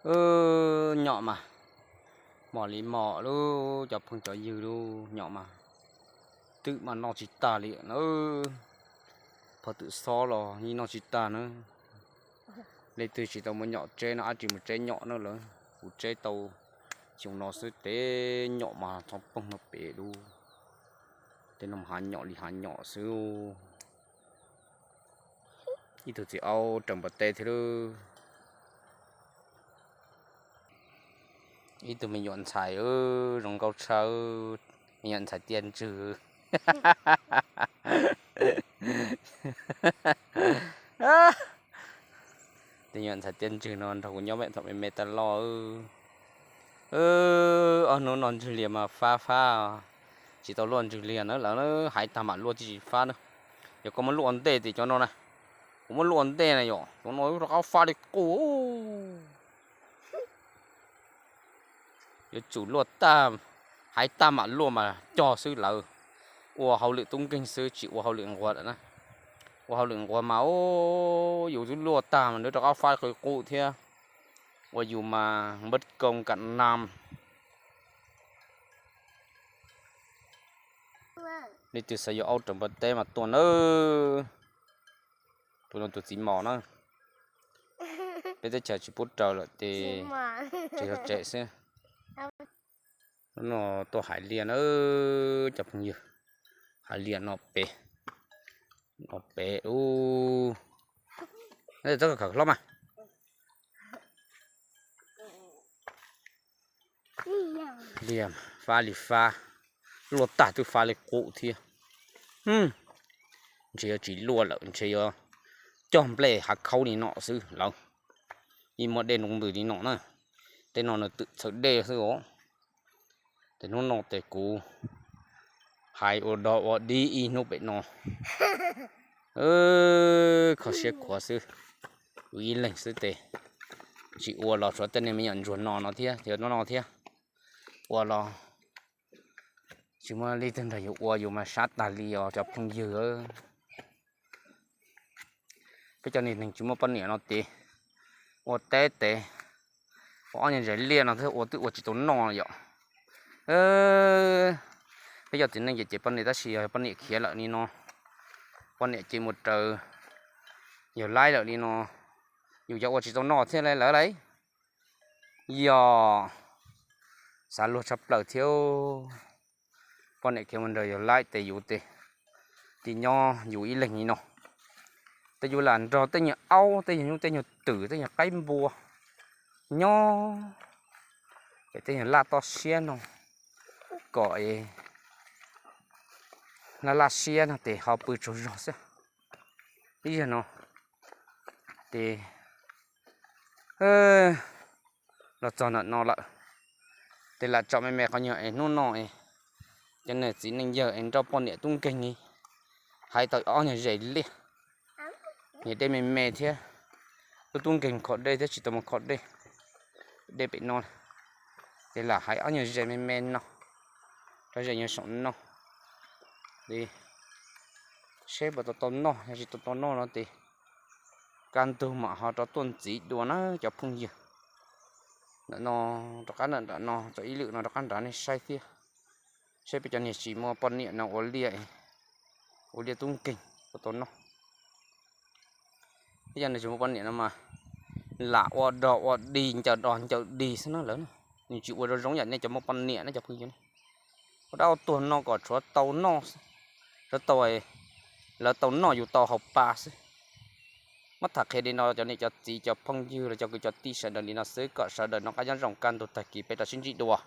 Nyom mas, mos li mos lub cov phooj cov ywg lub nyom mas, twm mas noj tsis tag li na. Phov twm xob los yeej noj tsis tag na. Leej twg tsis tau muaj nyom tseb no ab tsis mus tseb nyom na lawm. Kuv tseb tau xyoo no xwb tes nyom mas txhob poob no pem lub. Tej no mas hav nyom li hav nyom xwb. Ib tug txiv aub raws npua teb thiab lub. Ib tug me nyuam ntxhais zoo nkauj tshaj, me nyuam ntxhais tiaj ntswg. Tej nyuam ntxhais tiaj ntswg no nrog kuv nyob me thaum me me tas loj. Ob hnub no ntswg lias mas fab fab, tsis tau luaj ntswg lias na, lawv hais tag mam luaj tsis tsis fab na. Yog koj muab luaj ua ntej tias cov no na, kuv muab luaj ua ntej na yom, cov no rov qab fab li qub. Yuav tsum luaj tag, hais tag mam luaj mas cog xwb, lawv ua hauj lwm tub nkeeg xwb tsis ua hauj lwm nquag lawm na. Ua hauj lwm nquag mas yus twb luaj tag mas nws rov qab fab qw qub thiab, ua yus mas npawb koo kam nam. Leej twg xav yuav aub raws npua teb mas tuaj nawb. Tus no tus txiv mos na. Peb teb chaws tsis pub raws lawm ces tseem yog tsem xwb. Hnub no tuaj hais liaj na cov phooj ywg. Hais liaj no pem, no pem ub. Txhob khawm hlob mas. Liaj fab li fab, luaj tag twb fab li qub thiab. Ntshe yuav tsis luaj lawm, ntshe yuav cog nplej hav khaub li no xwb lawm. Yeej muaj dej nroo ntws li no na. Tej no nws twm txhawv dej xwb os. Ces hnub no ces kuv hais ua dog ua dig ib hnub pem no, kho siab khuav xwb. Kuv ib leeg xwb ces tsis ua los tshuav tej niag me nyuam ntsuag no no thiab, no no thiab. Ua los tsis muaj leej twg nrog yus ua, yus mas sab tag li os cov phooj ywg. Peb cov niag neeg tsis muaj poj niam no ces ua teb tes ua ob nyuag zes liaj no thiab ua twb ua tsis tau noj yom. Peb cov txiv neej ces ces poj niam tab sis yog poj niam khiav lawm li no, poj niam ces mus raws yawg laib lawm li no, yus cov ua tsis tau noj thiab lawv lauj. Yog xav luag tshaj plaws thiab, poj niam khiav mus nrog yawg laib tes yus tes, ces nyob yus ib leeg li no. Tes yus lam nrog tej nyuag aub, tej nyuag nyuj, tej nyuag twm, tej nyuag qaib npua nyob pem tej nyuag laj toj siab no, kom laj laj siab no tes ho pw tsaug zog xwb. Ib yam no ces los txog ntawm no lawm, ces lam tsom me me qhov nyuag es hnub no es cov niag txiv neej yawg es nrog poj niam tub nkeeg hais tau ob nyuag zes liaj, niag dej me me thiab, lub tub nkeeg kho dej thiab tsis tau mus kho dej, dej pem no, ces lam hais ob nyuag zes me me no rau zes nyuag saum no li, seb puas tau tau noj, yog tsis tau tau noj no ces kaj ntug mam ho rov tuaj ntxiv dua na cov phooj ywg. Ntawm no rov qab, ntawm no txog ib lwm no rov qab nrad nej saib thiab, seb peb cov niag tsis muaj poj niam no ua liaj, ua liaj tub nkeeg puas tau noj. Peb cov niag tsis muaj poj niam no mas lam ua dog ua dig, ncaws dog ncaws dig xwb na lawv, nws tsis ua zoo zoo yam nej cov muaj poj niam na cov phooj ywg. Ua dab ua tuag no kom tshuav tau noj, tshuav tau, lawv tau noj yus tau haus pa xwb. Muab tham qhia li no cov niam cov txiv cov phooj ywg los cov kwv cov tij sawv daws li no xwb kom sawv daws noj qab nyob zoo, kaj ntug tag kis peb rov sib ntsib dua.